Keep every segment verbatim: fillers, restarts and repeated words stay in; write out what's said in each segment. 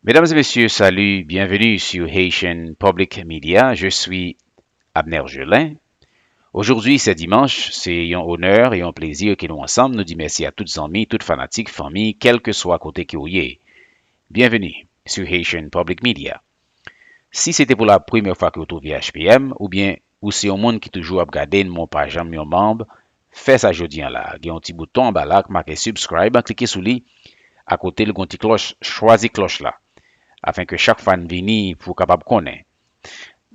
Mesdames et messieurs, salut, bienvenue sur Haitian Public Media. Je suis Abner Gelin. Aujourd'hui, c'est dimanche, c'est un honneur et un plaisir que nous ensemble nous disons merci à toutes amis, toutes fanatiques, famille, quel que soit côté que vous y êtes. Bienvenue sur Haitian Public Media. Si se te pou la premyè fwa ke w twouve H P M, oubyen ou se yon moun ki toujou ap gade n men w pa janm yon manm, fè sa jodi a la. Gen yon ti bouton anba la k make subscribe, klike sou li. Akote l, gen yon ti klòch, chwazi klòch la, afenke chak fwa n vini, pou w kapab konnen.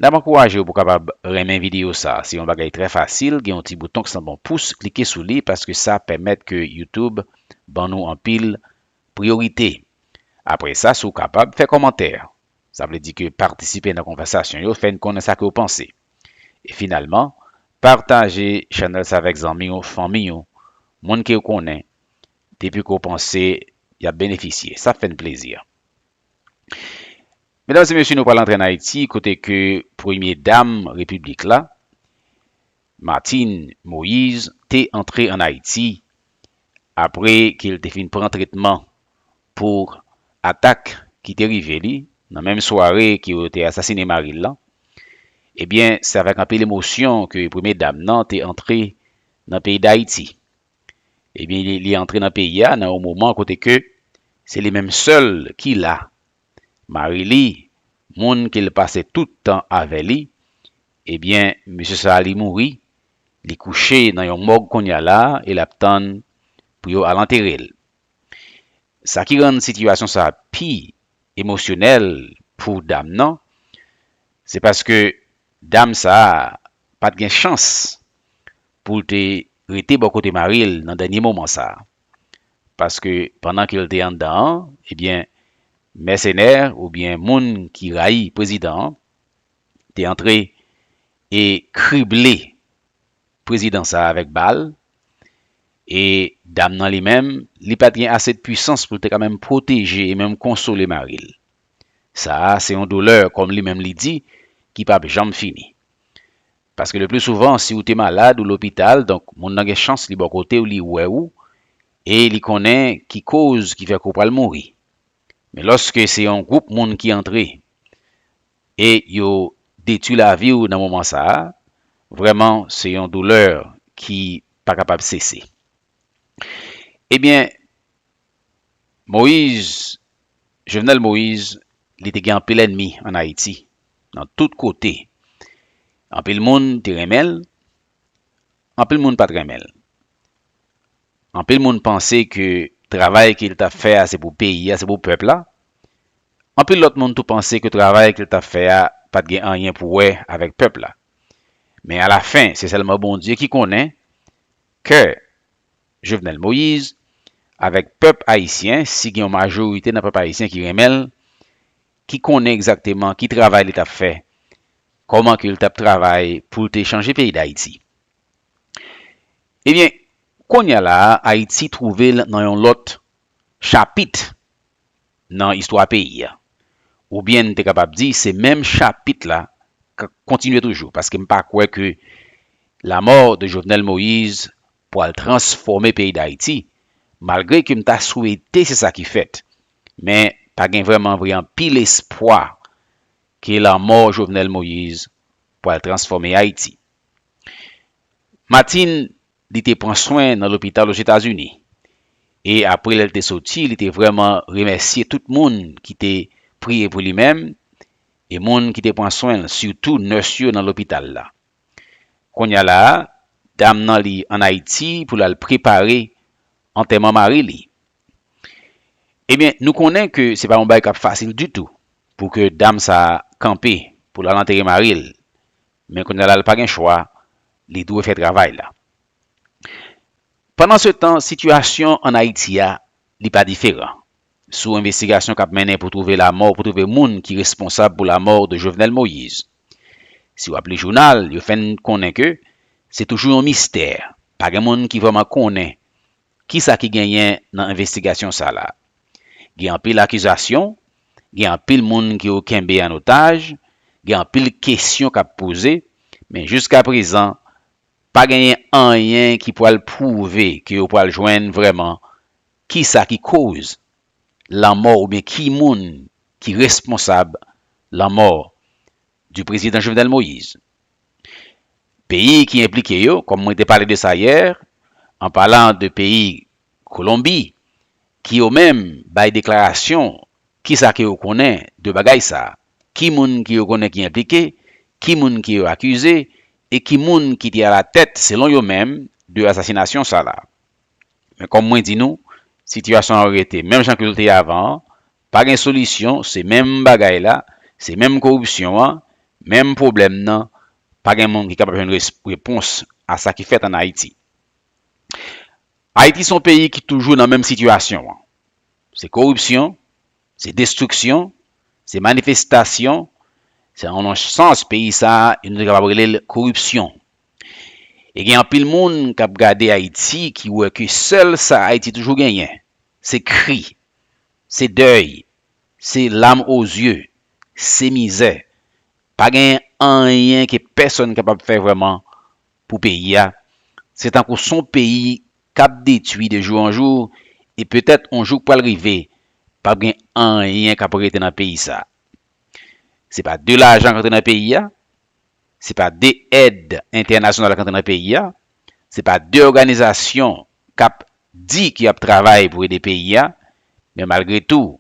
N ap ankouraje w pou w kapab renmen videyo sa. Se yon bagay trè fasil, gen yon ti bouton k sanble yon pous, klike sou li, paske sa pèmèt ke YouTube ban nou anpil priyorite. Apre sa, si w kapab, fè kòmantè. Sa vle di ke patisipe nan konvèsasyon yo, fè n konnen sa ke w panse. E finalman, pataje chanèl sa avèk zanmi w, fanmi w, moun ke w konnen, depi ke w panse y ap benefisye. Sa fè n plezi. Medam e mesye, nou pral antre ann Ayiti, kote ke premye dam repiblik la, Martine Moïse, te antre ann Ayiti apre ke l te fin pran tretman pou atak ki te rive li nan menm sware ke yo te asasinen mari l lan. Ebyen, se avèk anpil emosyon ke premye dam nan te antre nan peyi Dayiti. Ebyen, li, li antre nan peyi a nan yon moman kote ke se li menm sèl ki la. Mari li, moun ke l pase tout tan avè li, ebyen, mesye sa a, li mouri, li kouche nan yon mòg kounye a la a, e l ap tann pou yo al antere l. Sa ki rann sitiyasyon sa a pi emosyonèl pou dam nan, se paske dam sa a pa t gen chans pou l te rete bò kote mari l nan dènye moman sa a. Paske pandan ke l te anndan an, ebyen, mèsenè oubyen moun ki rayi prezidan an te antre e krible prezidan sa a avèk bal. E dam nan li menm, li pa t gen ase de pwisans pou l te ka menm pwoteje e menm konsole mari l. Sa a, se yon doulè, kòm li menm li di, ki p ap janm fini. Paske le pli souvan, si w te malad ou lopital, donk, moun nan gen chans li bò kote w, li wè w, e li konnen ki koz ki fè ke w pral mouri. Men lòske se yon gwoup moun ki antre e yo detwi lavi w nan moman sa a, vrèman, se yon doulè ki pa kapab sese. Ebyen, Moïse, Jovenel Moïse, li te gen anpil ènmi ann Ayiti, nan tout kote. Anpil moun te renmen l, anpil moun pa t renmen l. Anpil moun panse ke travay ke l t ap fè a, se pou peyi a, se pou pèp la. Anpil lòt moun tou panse ke travay ke l t ap fè a pa t gen anyen pou wè avèk pèp la. Men alafen, se sèlman Bondye ki konnen kè Jovenel Moïse avèk pèp ayisyen, si gen yon majorite nan pèp ayisyen ki renmen l, ki konnen egzakteman ki travay li t ap fè, kòman ke l t ap travay pou l te chanje peyi Dayiti. Ebyen, kounye a la a, Ayiti twouve l nan yon lòt chapit nan istwa peyi a. Oubyen n te kapab di se menm chapit la k ap kontinye toujou, paske m pa kwè ke lanmò de Jovenel Moïse pral transfòme peyi Dayiti, malgre ke m ta swete se sa ki fèt. Men pa gen vrèman vre anpil espwa ke lanmò Jovenel Moïse pral transfòme Ayiti. Martine, li te pran swen nan lopital Ozetazini. E apre lè l te soti, li te vrèman remèsye tout moun ki te priye pou li menm, e moun ki te pran swen l, sitou nès yo nan lopital la. Kounye a la a, dam nan li ann Ayiti pou l al prepare antèman mari li. Ebyen, nou konnen ke se pa yon bagay k ap fasil ditou pou ke dam sa a kanpe pou l al antere mari l. Men kounye a la, l pa gen chwa, li dwe fè travay la. Pandansetan, sitiyasyon ann Ayiti a, li pa diferan. Sou envestigasyon k ap mennen pou twouve lanmò, pou twouve moun ki responsab pou lanmò de Jovenel Moïse. Si w ap li jounal, yo fè n konnen ke se toujou yon mistè. Pa gen moun ki vrèman konnen kisa ki genyen nan envestigasyon sa la. Gen anpil akizasyon, gen anpil moun ke yo kenbe an otaj, gen anpil kesyon k ap poze, men jiskaprezan, pa genyen anyen ki pral pwouve ke yo pral jwenn vrèman kisa ki koz lanmò oubyen ki moun ki responsab lanmò di prezidan Jovenel Moïse. Peyi ki enplike yo, kòm mwen te pale de sa yè, an palan de peyi Kolonbi, ki yo menm bay deklarasyon kisa ke yo konnen de bagay sa, ki moun ke yo konnen ki enplike, ki moun ke yo akize, e ki moun ki te alatèt, selon yo menm, de asasinasyon sa la. Men kòm mwen di nou, sitiyasyon an rete menm jan ke l te ye avan an, pa gen solisyon, se menm bagay la, se menm koripsyon an, menm pwoblèm nan, pa gen moun ki kapab jwenn res- repons a sa ki fèt ann Ayiti. Ayiti se yon peyi ki toujou nan menm sitiyasyon an. Se koripsyon, se destriksyon, se manifestasyon, se an yon sans peyi sa a, nou te kapab rele l koripsyon. E gen anpil moun k ap gade Ayiti ki wè ke sèl sa Ayiti toujou genyen, se kri, se dèy, se lam o zye, se mizè. Pa gen anyen ke pèsonn kapab fè vrèman pou peyi a. Se tankou se yon peyi k ap detwi de jou an jou, e petèt yon jou k pral rive, p ap gen anyen k ap rete nan peyi sa. Se pa de lajan k antre nan peyi a, se pa de èd entènasyonal k antre nan peyi a, se pa de òganizasyon k ap di ke y ap travay pou ede peyi a, men malgre tou,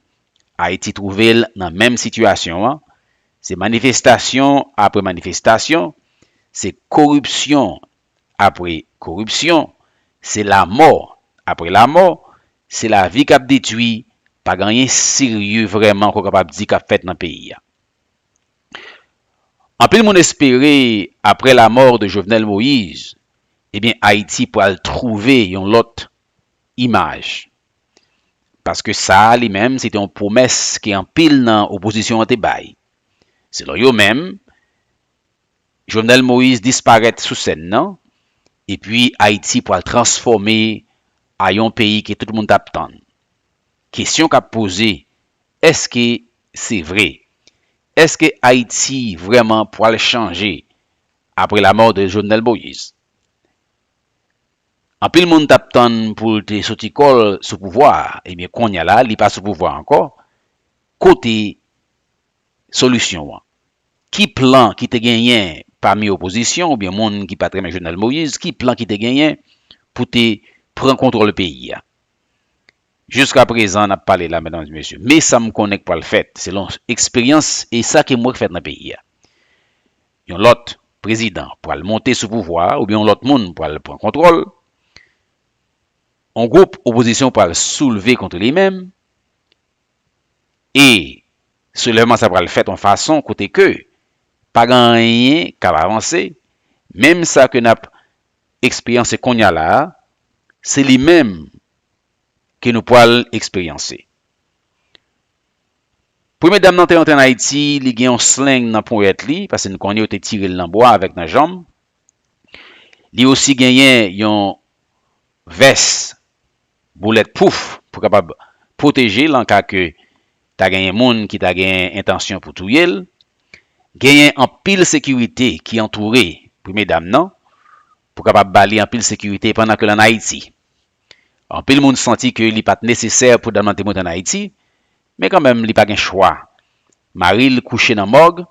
Ayiti twouve l nan menm sitiyasyon an. Se manifestasyon apre manifestasyon, se koripsyon apre koripsyon, se lanmò apre lanmò, se lavi k ap detwi, pa gen anyen serye vrèman ke w kapab di k ap fèt nan peyi a. Anpil moun espere, apre lanmò de Jovenel Moïse, ebyen, Ayiti pral twouve yon lòt imaj. Paske sa a li menm, se te yon pwomès ke anpil nan opozisyon an te bay. Selon yo menm, Jovenel Moïse disparèt sou sèn nan, epi Ayiti pral transfòme a yon peyi ke tout moun t ap tann. Kesyon k ap poze, èske se vre? Èske Ayiti vrèman pral chanje apre lanmò de Jovenel Moïse? Anpil moun t ap tann pou l te soti kò l sou pouvwa a, ebyen, kounye a la, li pa sou pouvwa ankò. Kote solisyon an? Ki plan ki te genyen pami opozisyon oubyen moun ki pa t renmen Jovenel Moïse, ki plan ki te genyen pou te pran kontwòl peyi a? Jiskaprezan, n ap pale la, medam e mesye. Men sa m konnen k pral fèt, selon eksperyans e sa ke m wè k fèt nan peyi a. Yon lòt prezidan pral monte sou pouvwa a, oubyen yon lòt moun pral pran kontwòl. Yon gwoup opozisyon pral soulve kont li menm. E soulèvman sa pral fèt yon fason kote ke pa gen anyen k ap avanse, menm sa ke n ap eksperyanse kounye a la a, se li menm ke nou pral eksperyanse. Premye dam nan te rantre ann Ayiti, li gen yon slang nan ponyèt li, paske n konnen yo te tire l nan bwa avèk nan janm. Li osi genyen yon vès boulèt pouf pou kapab pwoteje l an ka ke ta genyen moun ki ta gen entansyon pou touye l. Genyen anpil sekirite ki antoure premye dam nan pou kapab ba li anpil sekirite pandan ke l ann Ayiti. Anpil moun santi ke li pa t nesesè pou dam nan te moute ann Ayiti, men kanmenm li pa gen chwa. Mari l kouche nan mòg,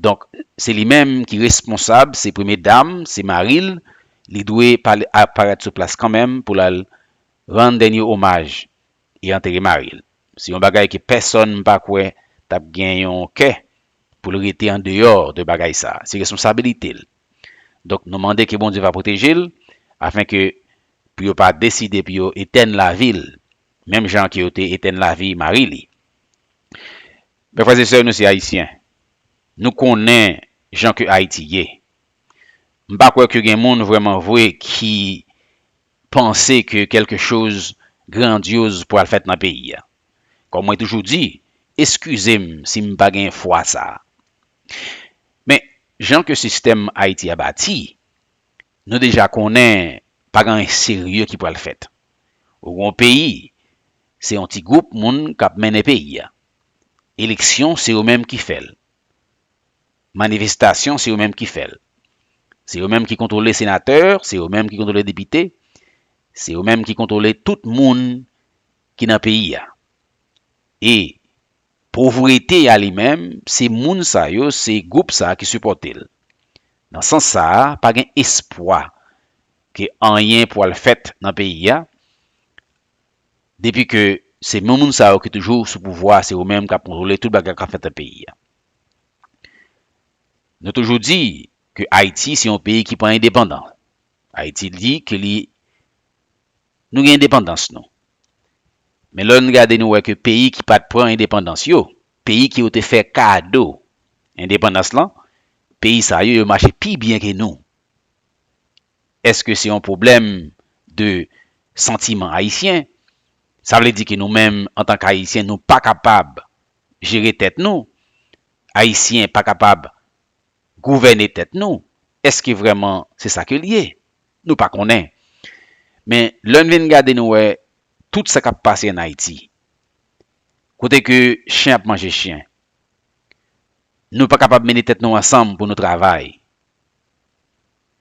donk se li menm ki responsab, se premye dam, se mari l, li dwe pale, aparèt sou plas kanmenm pou l al rann dènye omaj e antere mari l. Se yon bagay ke pèsonn m pa kwè t ap gen yon kè pou l rete andeyò de bagay sa. Se responsabilite l. Donk, nou mande ke Bondye va pwoteje l, afen ke pou yo pa deside pou yo etèn lavi l, menm jan ke yo te etèn lavi mari li. Men frè e sè, nou se Ayisyen. Nou konnen jan ke Ayiti ye. M pa kwè ke gen moun vrèman vre ki panse ke kèlke choz grandyoz pral fèt nan peyi a. Kòm mwen toujou di, eskize m si m pa gen fwa sa a. Men, jan ke sistèm Ayiti a bati, nou deja konnen pa gen anyen serye ki pral fèt. Ou gon peyi, se yon ti gwoup moun k ap mennen peyi a. Eleksyon, se yo menm ki fè l. Manifestasyon, se yo menm ki fè l. Se yo menm ki kontwole senatè, se yo menm ki kontwole depite, se yo menm ki kontwole tout moun ki nan peyi a. E Povrete a li menm, se moun sa yo, se gwoup sa a ki sipòte l. Nan sans sa a, pa gen espwa ke anyen pwal fèt nan peyi a, depi ke se menm moun sa yo ki toujou sou pouvwa, se yo menm k ap kontwole tout bagay k ap fèt nan peyi a. Nou toujou di ke Ayiti se yon peyi ki pran endepandans. Ayiti di ke li, nou gen endepandans nou. Men lè n gade, nou wè ke peyi ki pa t pran endepandans yo, peyi ke yo te fè kado endepandans lan, peyi sa yo, yo mache pi byen ke nou. Èske se yon pwoblèm de santiman ayisyen? Sa vle di ke nou menm, antanke Ayisyen, nou pa kapab jere tèt nou? Ayisyen pa kapab gouvène tèt nou? Èske vrèman se sa ke l ye? Nou pa konnen. Men lè n vin gade, nou wè tout sa k ap pase ann Ayiti. Kote ke chen ap manje chen. Nou pa kapab mennen tèt nou ansanm pou nou travay.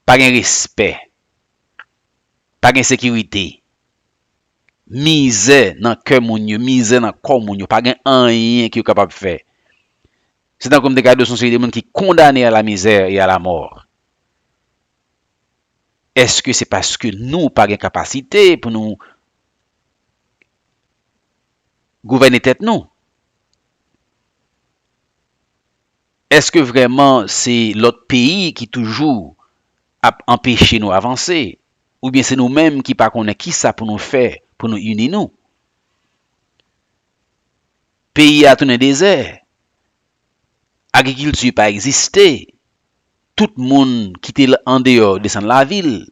Pa gen respè. Pa gen sekirite. Mizè nan kè moun yo, mizè nan kò moun yo. Pa gen anyen ke yo kapab fè. Se tankou m te ka di w, se yon seri de moun ki kondane à la misère et à la mort. Èske se paske nou pa gen kapasite pou nou gouvène tèt nou? Èske vrèman se lòt peyi ki toujou ap anpeche nou avanse? Oubyen se nou menm ki pa konnen kisa pou nou fè pou nou ini nou? Peyi a tounen dezè. Agrikilti pa egziste. Tout moun kite l andeyò, desann lavil.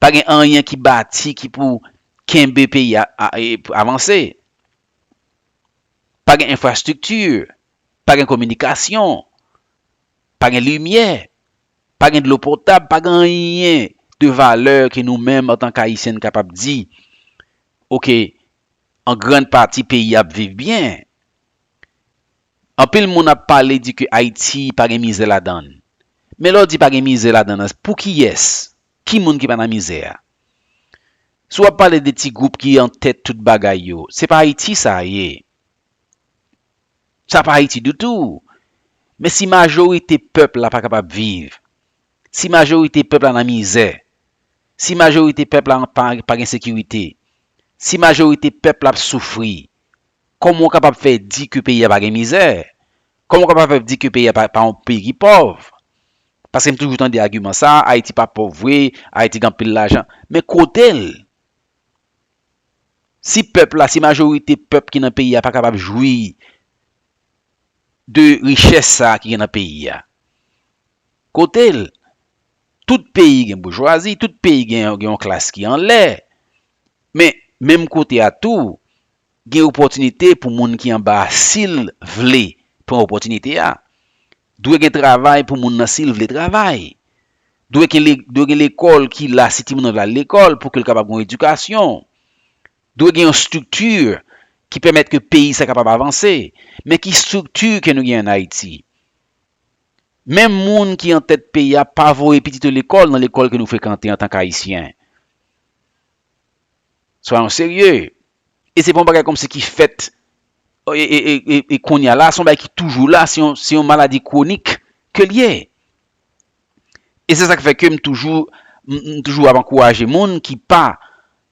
Pa gen anyen ki bati ki pou kenbe peyi a, a, e, avanse. Pa gen enfrastrikti, pa gen kominikasyon, pa gen limyè, pa gen dlo potab, pa gen anyen de valè ke nou menm antanke Ayisyen n kapab di, oke, an grann pati peyi a ap viv byen. Anpil moun ap pale di ke Ayiti pa gen mizè ladan l. Men lè w di pa gen mizè ladan l, pou kiyès? Ki moun ki pa nan mizè a? Si w ap pale de ti gwoup ki an tèt tout bagay yo, se pa Ayiti sa ye. Sa pa Ayiti ditou. Men si majorite pèp la pa kapab viv, si majorite pèp la nan mizè, si majorite pèp la pa, pa gen sekirite, si majorite pèp la ap soufri, kòman w kapab fè di ke peyi a pa gen mizè? Kòman w kapab fè di ke peyi a pa, pa yon peyi ki pòv? Paske m toujou tande agiman sa, Ayiti pa pòv vre, Ayiti gen anpil lajan. Men kote l? Si pèp la, si majorite pèp ki nan peyi a pa kapab jwi de richès sa a ki gen nan peyi a, kote l? Tout peyi gen boujwazi, tout peyi gen, gen yon klas ki anlè. Men, menm kote a tou, gen opòtinite pou moun ki anba a, si l vle pran opòtinite a. Dwe gen travay pou moun nan, si l vle travay. Dwe gen le-, dwe gen lekòl ki la, si timoun nan vle al lekòl, pou ke l kapab gen yon edikasyon. Dwe gen yon estrikti ki pèmèt ke peyi sa kapab avanse. Men ki estrikti ke nou gen ann Ayiti? Menm moun ki an tèt peyi a pa voye pitit yo lekòl nan lekòl ke nou frekante antanke Ayisyen. Soyons sérieux. E se pa yon bagay kòmsi ki fèt, e, e, e, e, e kounye a la, se yon bagay ki toujou la, se yon, se yon maladi kwonik ke l ye. E se sa k fè ke m toujou, m, m toujou ap ankouraje moun ki pa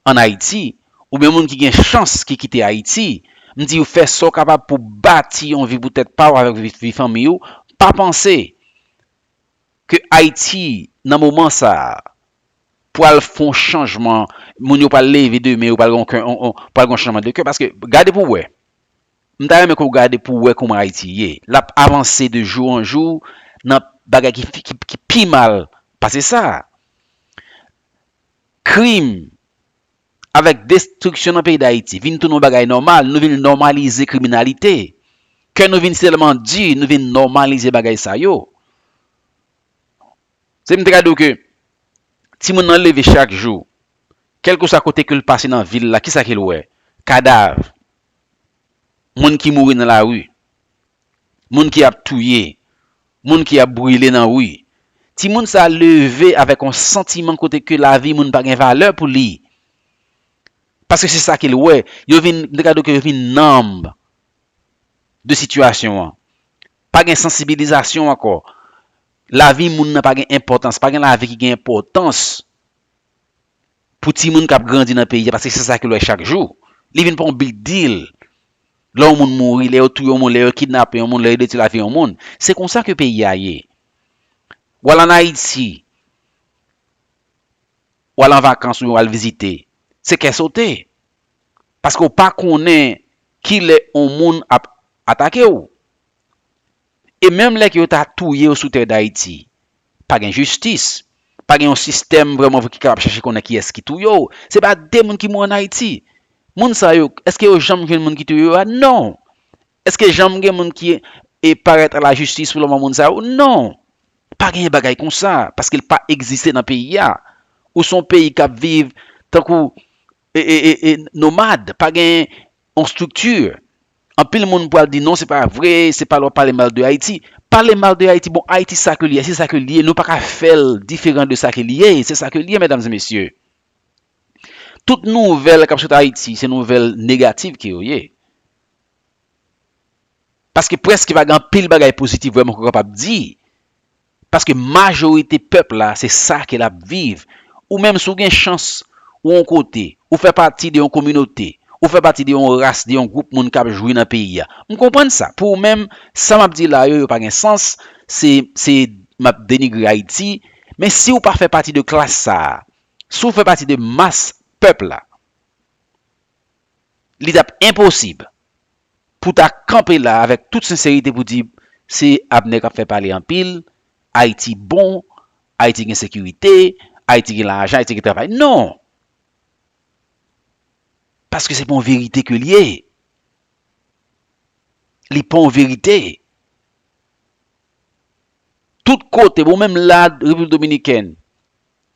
ann Ayiti, oubyen moun ki gen chans ki kite Ayiti, m di yo fè sa w kapab pou bati yon vi pou tèt pa w avèk vi, vi fanmi w. Pa panse ke Ayiti, nan moman sa a, pral fè yon chanjman, moun yo pral leve demen, yo pral gen yon kè, yon, yon, pral gen yon chanjman de kè, paske gade pou w wè. M ta renmen ke w gade pou w wè kòman Ayiti ye. L ap avanse de jou an jou nan bagay ki, ki, ki pi mal pase sa. Krim avèk destriksyon nan peyi Dayiti vin tounen yon bagay nòmal. Nou vin nòmalize kriminalite. Kè nou vin tèlman di, nou vin nòmalize bagay sa yo. Se m te ka di w ke timoun nan leve chak jou, kèlkeswa kote ke l pase nan vil la, kisa ke l wè? Kadav. Moun ki mouri nan lari. Moun ki ap touye. Moun ki ap brile nan ri. Timoun sa leve avèk yon santiman kote ke lavi moun pa gen valè pou li. Paske se sa ke l wè. Yo vin, m te ka di w ke yo vin nanm de sitiyasyon an. Pa gen sansibilizasyon ankò. Lavi moun nan pa gen enpòtans, pa gen lavi ki gen enpòtans pou timoun k ap grandi nan peyi a, paske se sa ke l wè chak jou. Li vin pa yon big deal. Lè yon moun mouri, lè yo touye yon moun, lè yo kidnape yon moun, lè yo detwi lavi yon moun. Se konsa ke peyi a ye. W al ann Ayiti, w al an vakans oubyen w al vizite, se kè sote. Paske w pa konnen kilè yon moun ap atake w. E menm lè ke yo ta touye w sou tè Dayiti, pa gen jistis. Pa gen yon sistèm vrèman vre ki kapab chache konnen kiyès ki touye w. Se pa de moun ki mouri ann Ayiti. Moun sa yo, èske yo janm jwenn moun ki touye yo a? Non. Èske janm gen moun ki e parèt a la jistis pou lanmò moun sa yo? Non. Pa gen bagay konsa, paske l pa egziste nan peyi a. Ou se yon peyi k ap viv tankou e, e, e, e, nomad, pa gen yon estrikti. Anpil moun pral di non, se pa vre, se pa lè w ap pale mal de Ayiti. Pale mal de Ayiti, bon, Ayiti sa ke li ye, se sa ke li ye, nou pa ka fè l diferan de sa ke li ye, se sa ke li ye, medam e mesye. Tout nouvèl k ap sot Ayiti, se nouvèl negatif ke yo ye. Paske prèske pa gen anpil bagay pozitif vrèman ke w kapab di. Paske majorite pèp la, se sa ke l ap viv. Ou menm, si w gen chans, ou yon kote, ou fè pati de yon kominote, ou fè pati de yon ras, de yon gwoup moun k ap jwi nan peyi a. M konprann sa. Pou ou menm, sa m ap di la yo, yo pa gen sans, se, se m ap denigre Ayiti. Men si w pa fè pati de klas sa a, si w fè pati de mas pèp la, li t ap enposib pou ta kanpe la avèk tout senserite pou di se Abner k ap fè pale anpil, Ayiti bon, Ayiti gen sekirite, Ayiti gen lajan, Ayiti gen travay. Non! Paske se pa yon verite ke l ye. Li pa yon verite. Tout kote, bon, menm la, Repiblik Dominikèn,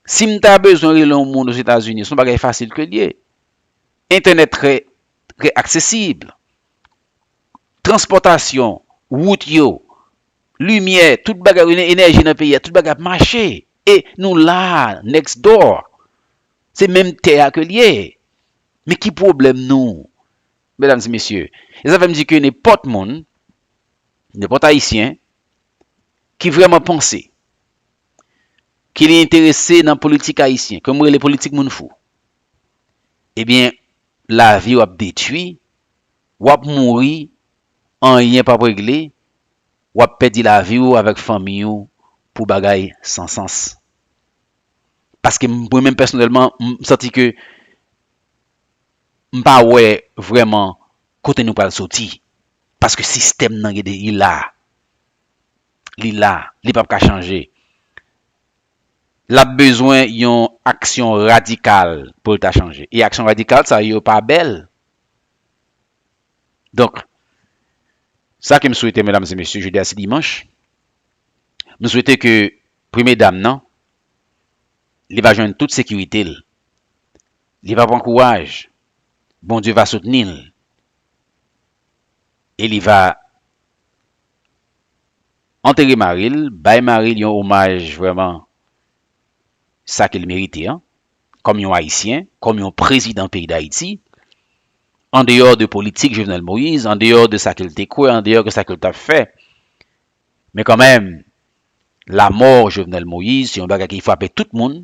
si m ta bezwen rele yon moun Ozetazini, se yon bagay fasil ke l ye. Entènèt trè, trè aksesib. Transpòtasyon, wout yo, limyè, tout bagay, enèji nan peyi a, tout bagay ap mache. E nou la, next door. Se menm tè a ke l ye. Men ki pwoblèm nou, medam e mesye? E sa fè m di ke nenpòt moun, nenpòt Ayisyen, ki vrèman panse, ki li enterese nan politik ayisyen, ke m rele politik moun fou, ebyen, lavi w ap detwi, w ap mouri, anyen p ap regle, w ap pèdi lavi w avèk fanmi w pou bagay san sans. Paske m, mwen menm pèsonèlman, m santi ke m pa wè vrèman kote nou pral soti. Paske sistèm nan gen de, li la. Li la. Li p ap ka chanje. L ap bezwen yon aksyon radikal pou l ta chanje. E aksyon radikal sa yo pa bèl. Donk, sa ke m swete, medam e mesye, jodi a se dimanch. M swete ke premye dam nan, li va jwenn tout sekirite l. Li va pran kouraj. Bondye va soutni l. E li va antere mari l, bay mari l yon omaj vrèman sa ke l merite an, kòm yon Ayisyen, kòm yon prezidan peyi Dayiti, andeyò de politik Jovenel Moïse, andeyò de sa ke l te kwè, andeyò de sa ke l t ap fè. Men kanmenm, lanmò Jovenel Moïse, se yon bagay ki frape tout moun,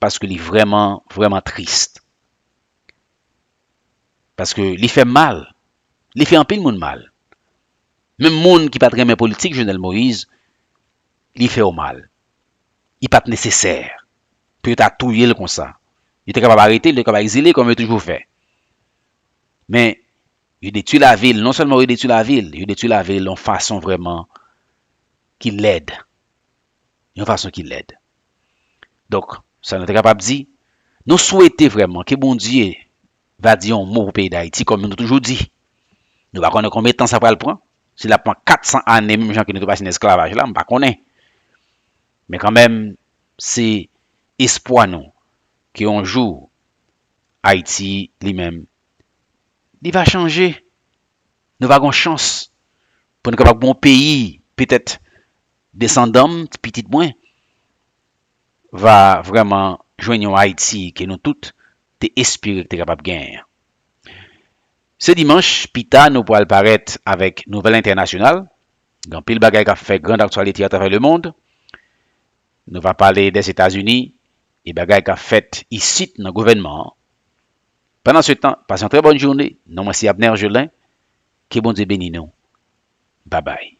paske li vrèman, vrèman tris. Paske li fè m mal. Li fè anpil moun mal. Menm moun ki pa t renmen politik Jovenel Moïse, li fè yo mal. Li pa t nesesè pou yo ta touye l konsa. Yo te kapab arete l, yo te kapab egzile l, kòm yo toujou fè. Men, yo detwi lavi l. Non sèlman yo detwi lavi l, yo detwi lavi l yon fason vrèman ki lèd. Yon fason ki lèd. Donk, sa nou te kapab di, nou swete vrèman ke Bondye va di yon mo pou peyi Dayiti, kòm nou toujou di. Nou pa konnen konbyen tan sa pral pran. Si l ap pran kat san ane, menm jan ke nou te pase nan esklavaj la, m pa konnen. Men kanmenm, se espwa nou ke yon jou, Ayiti, li menm, li va chanje. Nou va gen yon chans pou nou kapab gen yon peyi, petèt desandan m, pitit mwen, va vrèman jwenn yon Ayiti ke nou tout te espere ke te kapab genyen an. Se dimanch, pita nou pral parèt avèk nouvèl entènasyonal. Gen anpil bagay k ap fè grand aktyalite atravè lemonn. Nou va pale Dèzetazini e bagay k ap fèt isit nan gouvènman an. Pandan se tan, pase yon trè bòn jounen. Non mwen se Abner Gelin. Ke Bondye beni nou. Babay.